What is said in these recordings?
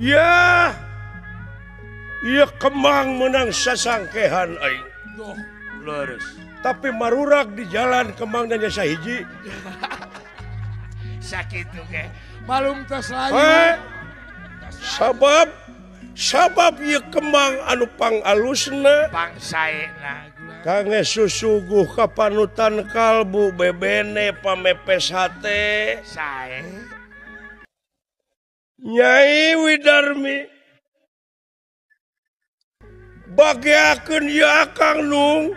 Ya ieu kemang menang sasangkehan aing. Duh, leres. Tapi marurak di jalan kemang dan jasa hiji. Sakitu ge. Malum tos layu. Sabab sabab ieu kemang anu pangalusna pangsaena kangge susuguh ka panutan kalbu bebene pamepes hate sae. Nyai Widarmi bageakeun ieu Akang Nung.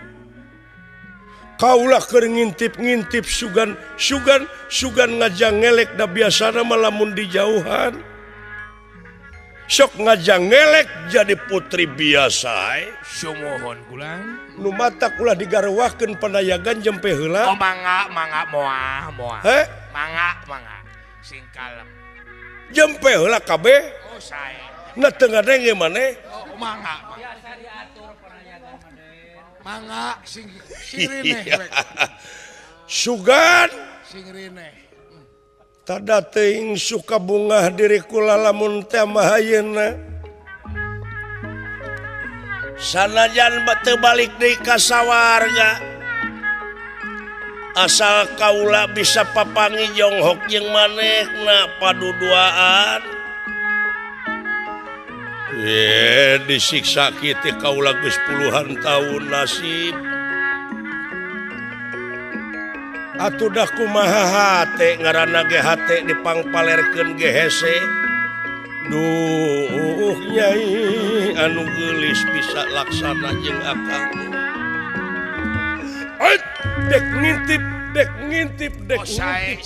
Kaulah keur ngintip-ngintip sugan sugan sugan ngajang ngelek da biasana mah lamun dijauhan. Sok ngajang ngelek jadi putri biasa. Sumuhun kulang. Nu matak ulah digarwahkeun panayagan jempe heula. Oh mangga mangga moal moal. Heh? Mangga mangga sing kalem. Jempe heula kabeh. Oh sae. Na teu ngadenge maneh. Oh mangga. Biasa diatur panayagan maneh. Mangga sing sing rineh. Sugan sing rineh. Tada teuing suka bungah diri kula lamun teh mah ayeuna. Sanajan teu balik deui ka sawarga. Asal kaula bisa papangi jonghok jeung manehna paduduaan. Ye disiksa kitu kaula geus puluhan tahun nasib. Atuh dah kumaha hate ngaranna ge hate dipangpalerkeun ge hese. Duh nyai anu geulis bisa laksana jeung akang. Dek ngintip, dek ngintip, dek ngintip.